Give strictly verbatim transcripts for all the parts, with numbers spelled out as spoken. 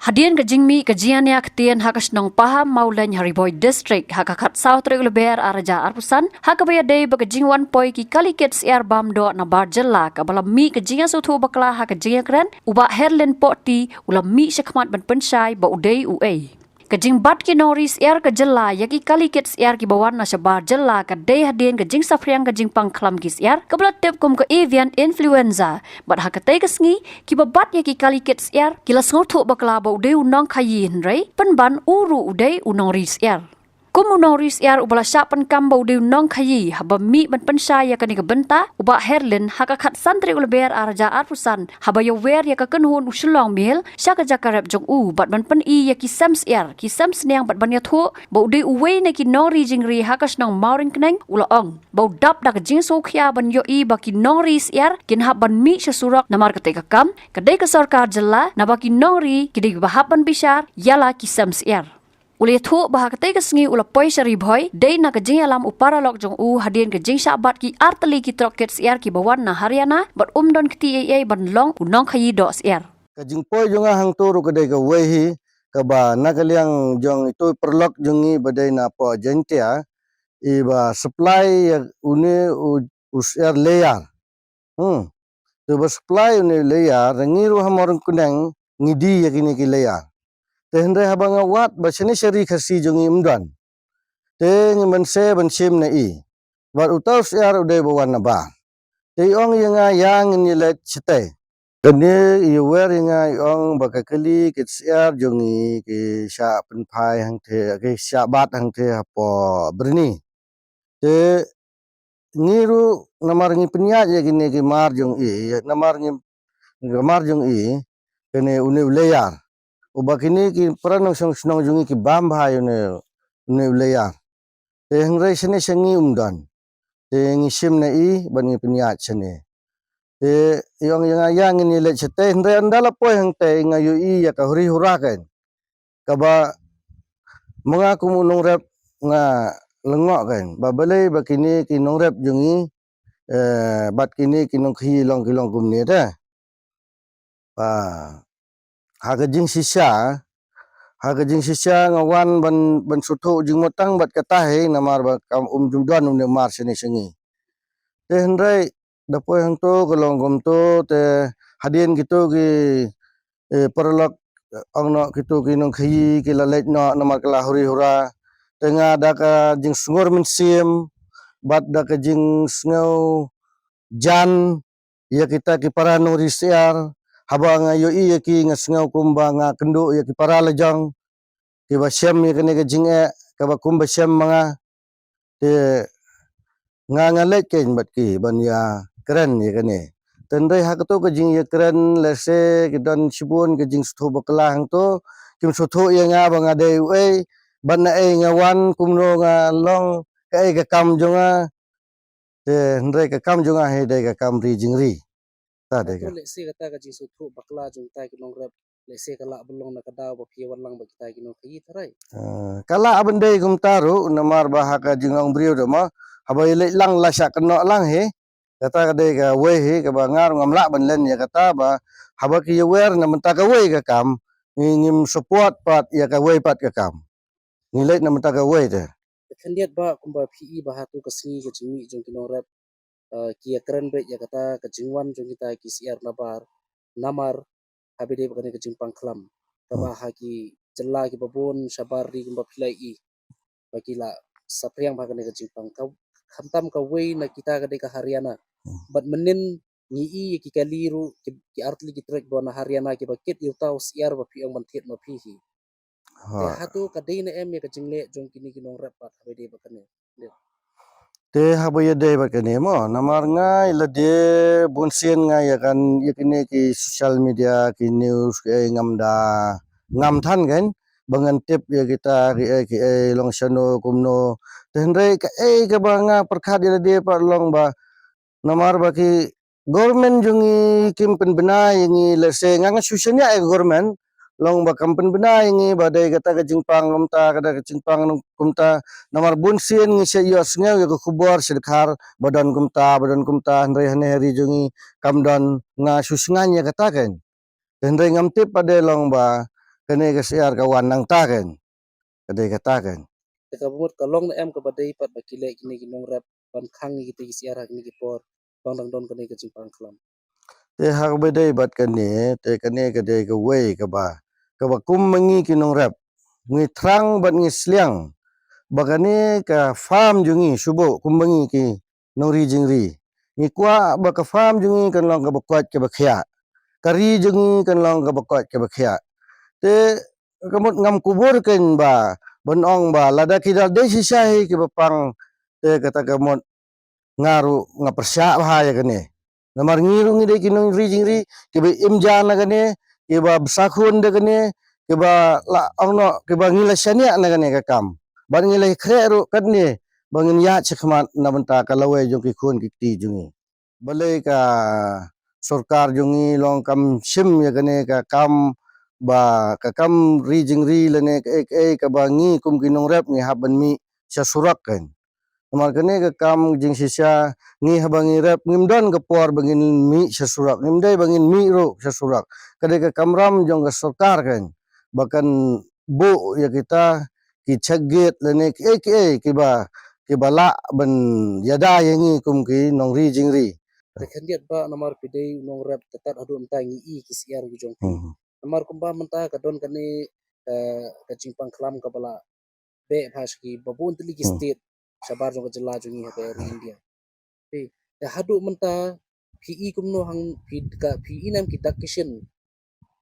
Hadien ka jingmih ka jingïania ktien ha ka shnong Pahammawlein ha Ri Bhoi District ha ka khatsaw tarik u Lber arhajar arphew san, ha kaba ïadei bad ka jingwan poi ki kali kit syiar bam doh na bar jylla kaba la mih ka jingïasngewthuh bakla ha ka jingïakren, u Bah Herlin Pohti u la mih shakhmat ban pynshai ba u dei uei. Ka jingbat ki nongri syiar ka jylla ïa ki kali kit syiar kiba wan na shabar jylla ka dei hadien ka jingsaphriang ka jingpang khlam ki syiar kaba la tip kum ka avian influenza. Bad ha katei ka sngi, kiba bat ïa ki kali kit syiar ki la sngewthuh bakla ba u dei u nongkhaïi, hynrei pynban u ruh u dei u nongri syiar. Kum u nongri syiar uba la shah pyndonkam ba u dei u nongkhaïi, haba mih ban pynshai ïa kane ka bynta, u Bah Herlin ha ka khatsan tarik u Lber arhajar arphew san, haba ïawer ïa ka kynhun u Shillong Mail sha ka jaka rep jong u bad ban pyni ïa ki sem syiar, ki sem sniang bad ban ïathuh ba u dei uwei na ki nongri jingri ha ka shnong Mawryngkneng, u la ong ba u dap da ka jingsngewkhia ban ïohi ba ki nongri syiar kin hap ban mih sha surok namar katei ka kam ka dei ka sorkar jylla, naba ki nongri ki dei ba hap ban bishar ïa la ki sem syiar. U la ïathuh ba ha katei ka sngi u la poi sha Ri Bhoi dei na ka jingïalam u paralok jong u hadien ka jingshah bat ki artylli ki trok kit syiar kiba wan na Haryana bad um don kti ei ei ban long u nongkhaïi doh syiar. Ka jingpoi jong nga hangto ruh ka dei kawei hi, kaba na ka liang jong ito i paralok jong ngi ba dei na poh Jaintia, iba supply ïa une u, u syiar Leyar. Hmm. Te ba supply une u Leyar, ngi ruh ha Mawryngkneng ngi die ïa kine ki Leyar. Te hynrei haba nga wad ba shane sha Ri Khasi jong ngi ym don. Te ngi mynshai ban shim na i. Bad uta u syiar u dei ba wan na bar. Te i ong ïa nga ïa ngin ïaleit shatei. Kane i ïawer ïa nga i ong ba ka kali kit syiar jong ngi ki shah pynphai hangtei, ki shah bat hangtei hapoh Byrni. Te ngi ruh namar ngi pynïaid ïa kine ki mar jong i, namar ngi, ki mar jong i, kane une u Leyar. Uba kine ki para nongshong shnong jong ngi ki bam bha ïa une, une u Leyar. Te hynrei shane sha ngi um don. Te ngi shim na i bad ngi pynïaid shane. Te i ong ïa nga ïa ngin ïaleit shatei, hynrei ynda la poi hangtei nga ïohi ïa ka huri hura kein. Kaba ma nga kum u nongrep nga lyngngoh kein ba balei ba kine ki nongrep jong ngi, eh, bad kine ki nongkhaïi long ki long kumne te. Ba ha ka jingshisha, ha ka jingshisha nga wan ban, ban sngewthuh jingmut tang bad kata hi namar ba kam um ju don une u mar shane sha ngi. Te hynrei da poi hangto ka long kumto te hadien kito ki, eh, paralok, eh, ong noh kito ki nongkhaïi ki la leit noh namar ka la huri hura. Te nga da ka jingsngur mynsiem bad da ka jingsngew jan ïa kita ki para nongri syiar, haba nga ïohi ïa ki nga sngew kumba nga kynduh ïa ki para lajong kiba shem ïa kane ka jingeh kaba kumba shem ma nga. Te nga nga leit kein bad ki ban ïakren ïa kane. Te hynrei ha kato ka jingïakren lehse ki don shibun ka jingsngewthuh bakla hangto, kim sngewthuh ïa nga ba nga dei uei, bad naei nga wan, kumno nga long, kaei ka kam jong nga. Te hynrei ka kam jong nga hi dei ka kam ri jingri. Ta dei ka. Lehse kata ka jingsngewthuh bakla jong kita ki nongrep, lehse ka lah ban long na ka daw ba phi wan lang bad kita ki nongkhaïi tharai. Ah, ka lah ban dei kumta ruh namar ba ha ka jinglong briew da ma, haba ïaleit lang la shah kynnoh lang hi. Kata ka dei kawei hi kaba nga ruh ngam lah ban len ïa kata ba haba ki ïawer na bynta kawei ka kam, ngi, ngim support pat ïa kawei pat ka kam. Ngi leit na bynta kawei te. Te khyndiat ba kumba phi i ba hato ka sngi ka jingmih jong ki nongrep, eh, ki ïakren beit ïa kata ka jingwan jong kita ki syiar nabar, namar haba ïadei bad kane ka jingpang khlam. Kaba ha ki jylla kiba bun shabar ri kumba phi la i ba ki la saphriang bha kane ka jingpang, ka, khamtam kawei na kita ka dei ka Haryana. Bad mynnin ngi i ïa ki kali ruh ki, ki artylli ki trek ba na Haryana kiba kit ïa uta u syiar ba phi ong ban thied ma phi hi. Te hato ka dei ne em ïa ka jingleh jong kine ki nongrep pat haba ïadei bad kane? Te haba ïadei bad kane mo, namar nga ïa lade bunsien nga ïa kan, ïa kine ki social media, ki news, kiei ngam da, ngam than kein ba ngan tip ïa kita kiei kiei long shano kumno. Te hynrei kaei kaba nga pyrkhat ïa lade pat long ba namar ba ki government jong ngi kim pynbna ïa ngi, lehse nga nga shu shaniah ïa ka government long ba kam pynbna ïa ngi ba dei kata ka jingpang kumta, kata ka jingpang kumta. Namar bunsien ngi shu ïohsngew ïa ka khubor sha Dkhar ba don kumta, ba don kumta, hynrei hane ha ri jong ngi kam don, nga shu sngew ïa kata kein. Hynrei ngam tip pat de long ba kane ka syiar ka wan nangta kan. Ka dei kata kan. Te ka mut ka long ne em kaba dei pat ba ki leh kine ki nongrep ban khang ïa kite ki syiar ha kine ki por ba dang don kane ka jingpang khlam. Te ha kaba dei bad kane, te kane ka dei kawei kaba, kaba kum ma ngi ki nongrep ngi thrang bad ngi sliang ba kane ka farm jong ngi shu buh kum ma ngi ki nongri jingri. Ngi kwah ba ka farm jong ngi kan long kaba koit kaba khiah, ka ri jong ngi kan long kaba koit kaba khiah. Te ka mut ngam kubur kan ba ban ong ba lada ki da dei shisha hi kiba pang, te kata ka mut nga ruh nga pyrshah bha ïa kane. Namar ngi ruh ngi dei ki nongri jingri kiba im ja na kane, kiba bsa khun da kane, kiba la ong noh, kiba ngi la shaniah na kane ka kam. Bad ngi la khreh ruh katne ba ngin ïaid shakhmat na bynta ka lawei jong ki khun ki kti jong ngi. Balei ka sorkar jong ngi long kam shim ïa kane ka kam, ba ka kam ri jingri lane kaei kaei kaba ngi kum ki nongrep ngi hap ban mih sha surok kan. Namar kane ka kam jingshisha ngi haba ngi rep ngim don ka por ba ngin mih sha surok, ngim dei ba ngin mih ruh sha surok. Ka dei ka kamram jong ka sorkar kan ba kan buh ïa kita ki check gate lane kiei kiei kiba, kiba lah ban ïada ïa ngi kum ki nongri jingri. Te khyndiat ba namar phi dei u nongrep, te tad haduh mynta ngi i ki syiar ki jong phi. Hmm. Namar kumba mynta ka don kane, eh, ka jingpang khlam kaba la beh bha sha kiba bun tylli ki Hmm. state shabar jong ka jylla jong ngi ha ka ri India. Te, te haduh mynta phi i kumno hang phi ka phi i nam ki dak ki shin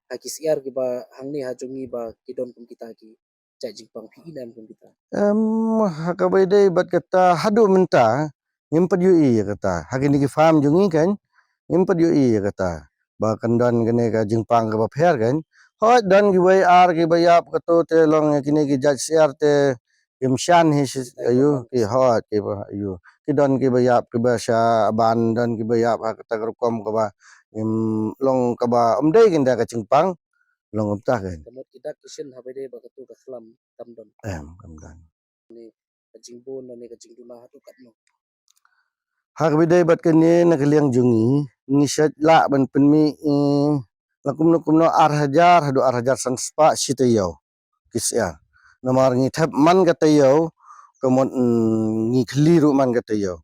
ha ki syiar kiba hangne ha jong ngi ba ki don kum kita ki jait jingpang, phi i nam kum kita. Em, ha kaba dei bad kata haduh mynta ngim pat ïohi ïa kata. Ha kine ki farm jong ngi kan ngim pat ïohi ïa kata ba kan don kane ka jingpang kaba pher kan. Hooid don kiwei ar kiba ïap kato te long ïa kine ki jait syiar te kim shan hi shi ayu ki hooid kiba ayu. Ki don kiba ïap kiba sha ban don kiba ïap ha kata ka rukom kaba ngim long kaba ym dei kynda ka jingpang long kumta kan. Ka mut ki dak ki shin haba dei ba kato ka khlam kam don. Em, kam don. Ni ka jingbun ne ka jingduna haduh katno. Ha kaba dei bad kane na ka liang jong ngi, ngi shait lah ban pynmih, eh, la kumno kumno ar hajar haduh ar hajar san spah shi taïew ki syiar. Namar ngi thep man ka taïew, ka mut, mm, ngi khli ruh man ka taïew.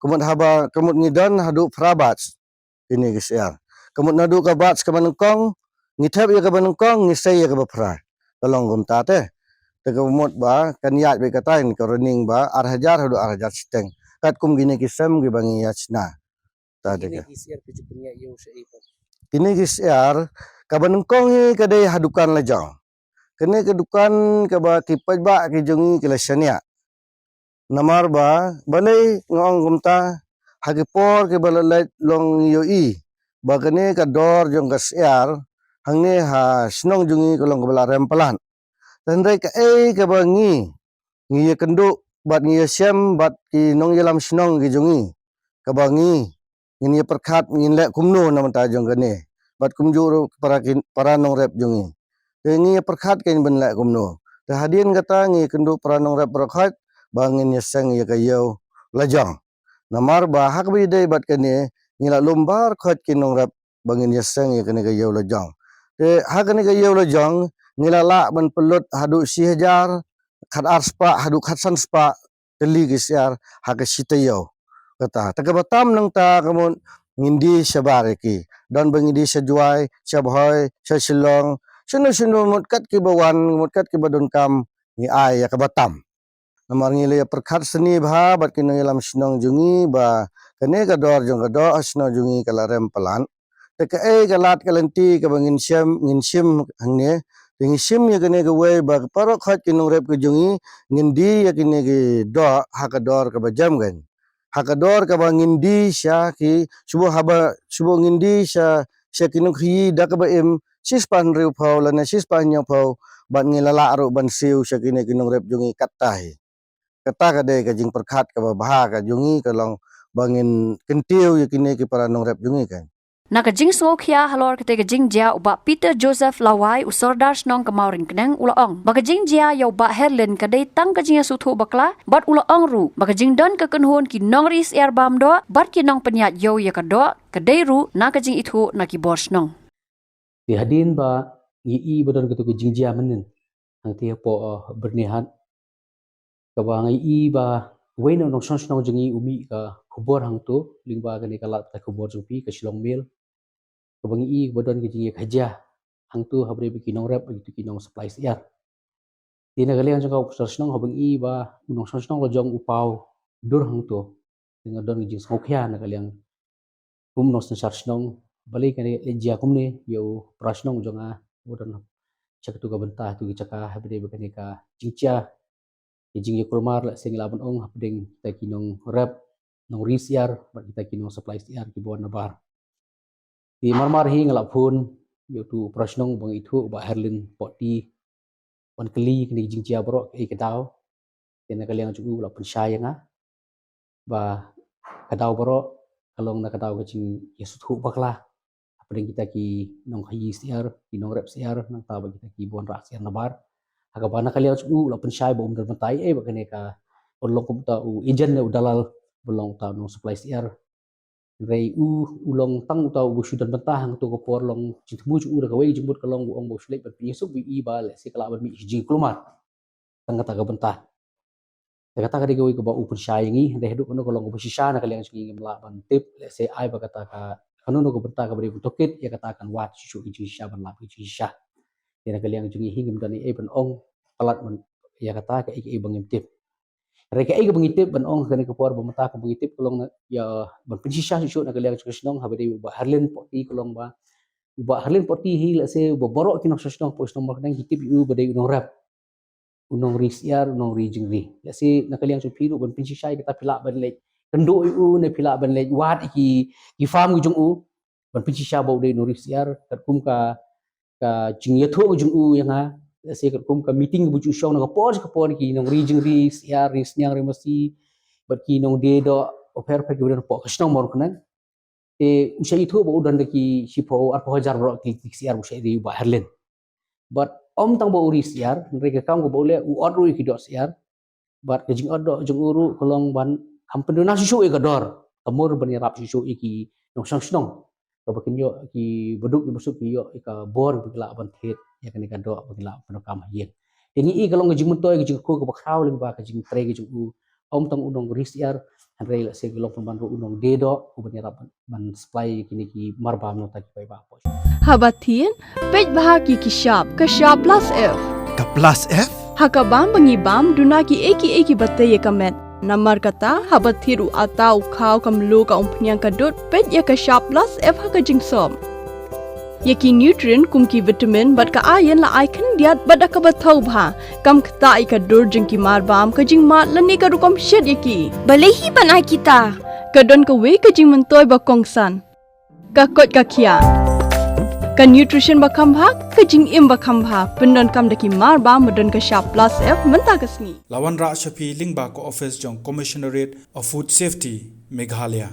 Ka mut haba, ka mut ngi don haduh phra batch kine ki syiar. Ka mut naduh ka batch kaba nyngkong ngi thep ïa kaba nyngkong, ngi sei ïa kaba phra. Ka long kumta te. Te ka mut ba kan ïaid beit kata, ka running ba ar hajar haduh ar hajar shiteng. Katkum kine ki sem kiba ngi ïa shna. Ta te. Kine ki syiar ki ju pynïaid ïa u shaei pat? Kine ki syiar kaba nyngkong hi ka dei ha dukan la jong. Kane ka dukan kaba ki paidbah ki jong ngi ki la shaniah. Namar ba balei nga ong kumta, ha ki por kiba la leit long ïohi ba kane ka dor jong ka syiar hangne ha shnong jong ngi ka long kaba la rem palat. Te hynrei kaei kaba ngi, ngi ïakynduh bad ngi ïashem bad ki nongïalam shnong ki jong ngi, kaba ngi ngin ïa pyrkhat ngin leh kumno na bynta jong kane. Bad kumjuh ruh para kin, para nongrep jong ngi. Te ngi ïa pyrkhat kein ban leh kumno. Te hadien kata ngi ïakynduh para nongrep baroh khoit ba ngin ïa seng ïa ka ïew la jong. Namar ba ha kaba ïadei bad kane ngi la lum baroh khoit ki nongrep ba ngin ïa seng ïa kane ka ïew la jong. Te ha kane ka ïew la jong ngi la lah ban pynlut haduh shi hajar khat ar spah haduh khat san spah tylli ki syiar ha ka shi taïew. Kata, te kaba tam nangta ka mut ngin die shabar ïa ki. Don ba ngin die sha Jowai, sha Bhoi, sha Shillong, shano shano mut kat kiba wan, mut kat kiba donkam, ngi ai ïa kaba tam. Namar ngi la ïa pyrkhat sani bha bad ki nongïalam shnong jong ngi ba kane ka dor jong ka doh ha shnong jong ngi ka la rem palat. Te kaei ka lad ka lynti kaba ngin shem, ngin shim hangne. Te ngin shim ïa kane kawei ba baroh khoit ki nongrep ki jong ngi ngin die ïa kine ki doh ha ka dor kaba jem kein. Ha ka dor kaba ngin die sha ki, shu buh haba, shu buh ngin die sha, sha ki nongkhaïi da kaba im shi spah hynriew phew lane shi spah hynñiew phew bad ngi la lah ruh ban siew sha kine ki nongrep jong ngi katta hi. Kata ka dei ka jingpyrkhat kaba bha ka jong ngi ka long ba ngin kyntiew ïa kine ki para nongrep jong ngi kein. Na ka jingsngewkhia halor kata ka jingjia u Bah Peter Joseph Lawai u Sordar shnong ka Mawryngkneng u la ong ba ka jingjia ïa u Bah Herlin ka dei tang ka jingïasngewthuh bakla bad u la ong ruh ba ka jingdon ka kynhun ki nongri syiar bam doh bad ki nongpynïaid ïew ïa ka doh ka dei ruh na ka jingithuh na ki bor shnong. Te hadien ba ngi i ba don katu ka jingjia mynnin hangta hapoh, uh, Byrnihat, kaba ngi i ba wei na u nongshong shnong jong ngi u mih ka khubor hangtu lyngba kane ka lad pathai khubor jong phi, ka Shillong Mail, kaba ngi i ba don ka jingïakajia hangtu ha bynta ki nongrep bad kitu ki nong supply syiar. Te na ka liang jong ka u pynshai shnong haba ngi i ba u nongshong shnong la jong u paw dur hangtu, te nga don ka jingsngewkhia na ka liang kum u nongshong shnong, balei kane leh jia kumne ïa u para shnong jong nga u don sha katu ka bynta, tu ki jaka ha bynta ba kane ka jingjia, ka jingïakulmar, lehse ngi lah ban ong, hapdeng kita ki nongrep, nongri syiar bad kita ki nong supply syiar kiba wan nabar. Te marmar hi nga la phone ïa utu u para shnong ba ngi ithuh, u Bah Herlin Pohti, ban kylli kine ki jingjia baroh, kaei ka daw. Te na ka liang jong u la pynshai ïa nga ba ka daw baroh ka long na ka daw ka jingïasngewthuh bakla hapdeng kita ki nongkhaii syiar, ki nongrep syiar, nangta bad kita kiba wan rah syiar nabar. Ha kaba na ka liang jong u la pynshai ba um don bynta ei ei bad kane ka, u long kum uta u agent ne u dalal, ba long uta u nong supply syiar. Hynrei u, u long tang uta uba shu don bynta hangtu ka por, long jingthmu jong u da kawei ka jingmut ka long u ong ba u shu leit ban pynïasuk bad i ba lehse ka lah ban mih ka jingkulmar tang kata ka bynta. Te kata ka dei kawei kaba u pynshai ïa ngi, hynrei haduh kano ka long kaba shisha na ka liang jong ngi ngim lah ban tip, lehse ai ba kata ka, kano kano ka bynta kaba dei ban tohkit ïa kata kan wad shuh shuh ka jingshisha, ban lap ka jingshisha. Te na ka liang jong ngi hi ngim don ei ei ban ong palat ban ïa kata, kaei kaei ba ngim tip. Hynrei kaei kaba ngi tip ban ong ha kane ka por ba mynta, kaba ngi tip ka long na, ïa, ban pynshisha shuh shuh na ka liang jong ka shnong, haba dei u Bah Herlin Pohti ka long ba, u Bah Herlin Pohti hi lehse ba baroh ki nongshong shnong hapoh shnong Mawryngkneng ki tip ïa u ba dei u nongrep, u nongri syiar, u nongri jingri. Lehse na ka liang jong phi ruh ban pynshisha ïa kata, phi lah ban leit kynduh ïa u ne phi lah ban leit wad ïa ki, ki farm ki jong u, ban pynshisha ba u dei u nongri syiar, katkum ka, ka jingïathuh ka jong u ïa nga, lehse katkum ka meeting kaba ju shong na ka por sha ka por, ki nongri jingri syiar, ri sniang, ri masi, bad ki nongdie doh bapher bapher kiba don hapoh ka shnong Mawryngkneng. Te u shah ithuh ba u don da ki shiphew arphew hajar baroh ki, ki syiar ba u shah ri, u Bah Herlin. Bad ym tang ba u ri syiar, hynrei ka kam kaba u leh, u ot ruh ïa ki doh syiar. Bad ka jingot doh jong u ruh ka long ban kham pynduna shuh shuh ïa ka dor, ka mur ban ïarap shuh shuh ïa ki nongshong shnong, kaba kin ïoh, kiba duk kiba suk kin ïoh ïa ka bor ba ki lah ban thied ïa kane ka doh ba ki lah ban kam ha ïing. Te ngi i ka long ka jingmyntoi, ka jingkyrkhu kaba khraw lyngba ka jingtrei ka jong u. Ym tang u nongri syiar, hynrei lehse ka long pynban ruh u nongdie doh, u ban ïarap ban, ban supply ïa kine ki marbam nangta ki paidbah. Haba thied, peit bha ki, ki shap, ka shap plus F. Ka plus F? Ha ka bam ba ngi bam, duna kiei kiei kiba tei ïa ka met. Namar kata, haba thied u atta, u khaw, ka mluh, ka umphniang, ka dud, peit ïa ka shap plus F ha ka jingsop. Ïa ki nutrient kum ki vitamin bad ka iron la ai khyndiat bad da kaba thaw bha. Kam ktah ïa ka dur jong ki marbam, ka jingmad lane ka rukom shet ïa ki. Balei hi ban ai kita? Ka don kawei ka jingmyntoi ba kongsan. Ka koit ka khiah. Ka nutrition ba kham bha, ka jingim ba kham bha. Pyndonkam da ki marbam ba don ka shap plus F mynta ka sngi. La wanrah sha phi lyngba ka office jong Commissionerate of Food Safety, Meghalaya.